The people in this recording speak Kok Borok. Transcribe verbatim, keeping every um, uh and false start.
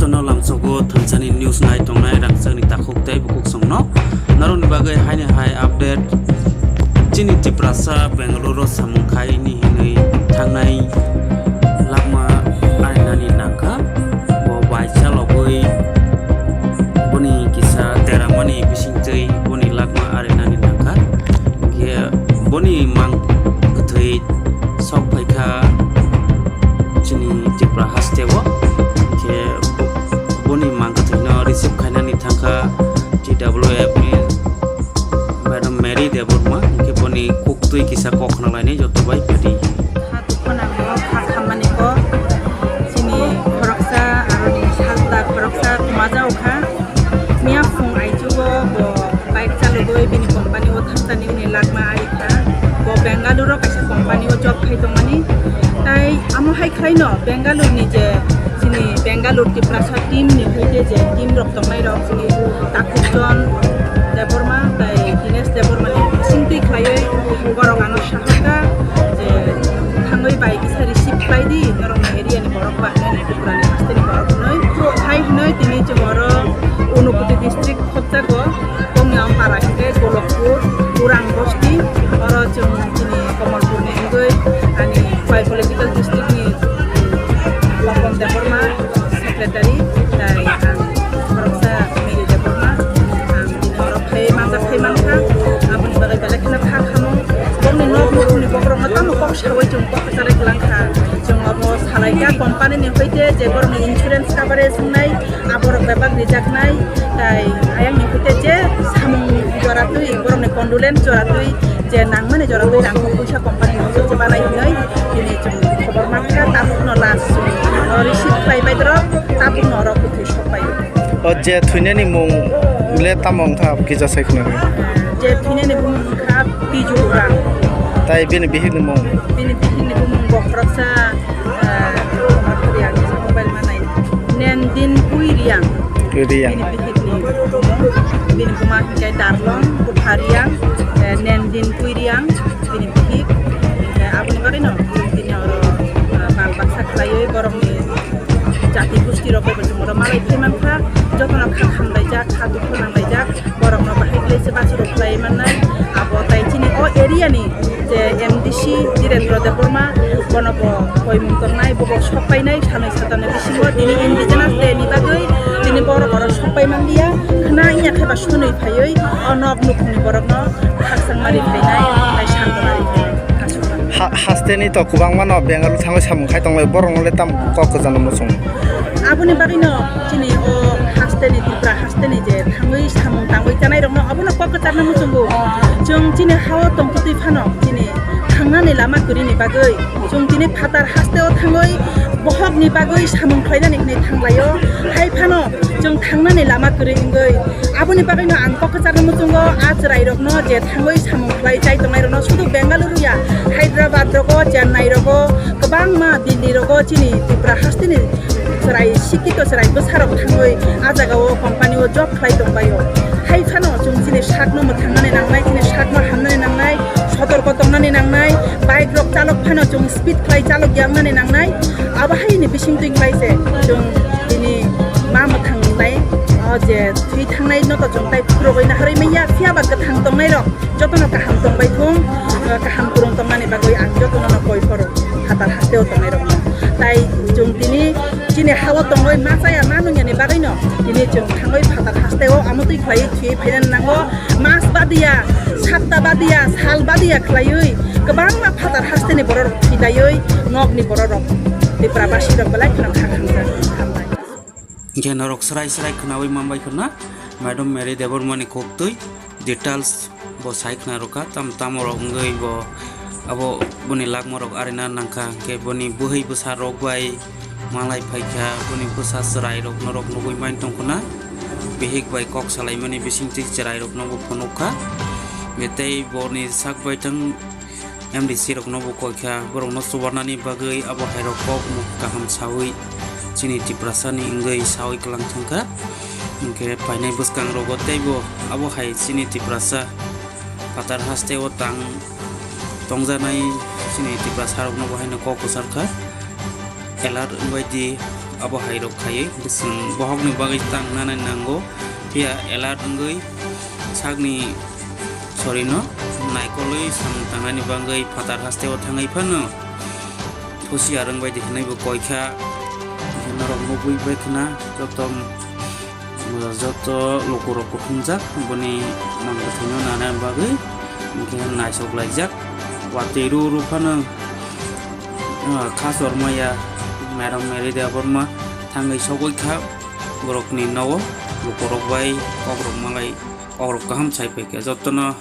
No lamsogo thansani news nai tongnai rangchakni takhuk tei bukhuk songno. Norokni bagwi haini hai update. Chini Tiprasa Bengaluru samung khaini hinwi thangnai lakma arinani nangkha. Bo bai chalogwi boni kisa deramani bisingtwi boni lakma arinani nangkha. Hinkhe boni mang kwthwi sok phaikha chini Tripura hasteo. Hinkhe boni mang kwthwino receive khainani thangkha T W F ni Madam Mary Debbarma, hinkhe boni kuktwi kisa kok khna lainai joto bai padi. Kha dukho nango, kha khammani ko, chini khoroksa, aroni sajla khoroksa kumajago kha. Miya phung aichugo bo bike chalogwi bini company o thangchani hwnwi lakma ari kha. Bo Bengaluru o kaisa company o job khai tongmani. Tai amo hai khlaino Bengaluru ni je chini Bengaluru Tiprasa team ni hoite je team rok tongnai rok chini Takhukjon Debbarma tai Dinesh Debbarma ni bisingtwi khlaiwi borok ano sahoka je thangwi bai kisa receive khlai di norok ni area ni borok ba nini Tripura ni haste ni borok hinwi hai hinwi tini chwng oro Unakoti district khopjago. Bongni ampara hinkhe Golokpur, Urang Bosti, oro chwng chini Kamalpur ni wngwi ani bai political district ni Lopon Debbarma secretary, tai ang khoroksa Mary Debbarma, ang chini oro phai manjak phai mankha, aboni bagwi belai kheno kha khamung. Bongni nok nukhungni bokhorokno tamo kok sawi chwng kok kwcharwi kwlangkha, chwng obo salaikha company ni hoite je borokni insurance coverage wngnai, aborok bebak rijaknai, tai ayang ni hoite je samung jora twi, borok ni condolence jora twi, je nangmani jora twi rang kok puisa company ni hoite je banai hinwi tini chwng khobor mankha, tabuk no last chwng, o, receive khlai bai rok, tabuk no oro kwthwi sok bai. O je thwinani mung le tamo wngkha kisa sai khna rw. Je thwinani bumung wngkha Piju Urang. Tai bini bihik ni mung? Bini bihik ni bumung bo khoroksa, eh, Mobile manai. Nendin Pui Riang. Riang. Bini bihik ni. Bini buma hinkhe Darlong, Bupha Riang, eh, Nendin Pui Riang, bini bihik. Eh, aboni bagwi no, bini oro, eh, bal baksa khlaiwi borokni jati gusti rok bai bo chwng oro malai phai mankha. Jotono kha khamlaijak, kha dukhu nanglaijak. Borokno bahai khlai se bachurok khlai mannai. Abo tai chini o area ni je M D C Dhirendra Debbarma, bono bo koimung tongnai, bo bo sok painai, sanwi satanwi bisingo tini indigenous day ni bagwi tini borok oro sok pai manliya. Khna wngya khe ba sonwi phaiwi o nok nukhungni borokno khakchangma ri phainai, tai santima ri phainai. Ha-, hasteni to kwbangma no Bengaluru thangwi samung khai tonglai, borokno le tam kok kwchangno muchung. Aboni bagwi no chini o hasteni Tripura hasteni je thangwi samung tangwi chanai rokno abono kok kwcharno muchungo. Chwng chini hao tongtwtwi phano chini thangnani lama kwrwini bagwi chwng tini phatar hasteo thangwi bohokni bagwi samung khlainani hwnwi thanglaio. Hai phano chwng thangnani lama kwrwi wngwi aboni bagwino ang kok kwcharno muchungo a chwrairokno je thangwi samung khlai chai tongnairokno sudu Bengaluru ya, Hyderabad rogo, Chennai rogo, kwbangma Delhi rogo chini Tripura hasteni chwrai, sikito chwrai bwsarok thangwi a jagao company o job khlai tongbaio. Hai phano chwng chini sakno mwthangnani nangnai, chini sakno hamnani nangnai, sotorko tongnani nangnai, bike rok chalok phano chwng speed khlai chalok ya wngnani nangnai. Abo haini bisingtwi khlai se chwng tini ma mwthang nai, o je thwi thangnai no to chwng tai phurogwi naharwi manya, phiya ba kwthang tongnai rok jotono kaham tongbai thung, kaham kwrwng tongnani bagwi ang jotono no koi phoro phatar hasteo tongnai rokno. Tai chwng tini chini hao tongwi ma chaya ma nungyani bagwino tini chwng thangwi phatar hasteo amotwi khlaiwi thwiwi phainani nango. Mas badiya, sapta badiya, sal badiya khlaiwi kwbangma phatar hasteni borok thwi laiwi nokni borok rok Tripura basi rok belai kheno kha khamjak. Hambai. Hinkhe norok srai srai khwnawi manbai khwna, Madam Mary Debbarmani koktwi details bo sai khwna rwkha, tam tamo rok wngwi bo abo boni lakma rok arina nangkha, hinkhe boni bwhwi bwsa rok bai malai phaikha, boni bwsa chwrai rok norok nugwi main tongkhwna, bihik bai kok salaimani bisingtwi chwrai rokno bo phunukha, betei boni sak baithang M D C rokno bo koikha, borokno chubarnani bagwi abo hairok kokmung kaham sawi chini Tiprasani wngwi sawi kwlang thangkha. Hinkhe phainai bwskangrogo teibo abo hai chini Tiprasa phatar hasteo tang tongjanai chini Tiprasarokno bo haino kok kwcharkha. Alert wngbai di, abo hai rok khaiwi chwng bohokni bagwi tang nanai nango. Phiya alert wngwi sakni sorino naikolwi samung tangnani bagwi phatar hasteo thangwi phano husiar wngbai di hwnwi bo koi kha. Norok nugwi bai khna joto, joto lukurok kuthumjak boni nang bwthaino nanani bagwi, hwnkhe naisok laijak. Watwi rw rw phano, ah, kha chormaya Madam Mary Debbarma thangwi sogwi kha borokni nogo, lukurok bai kokrok malai, kokrok kaham sai paikha jotono.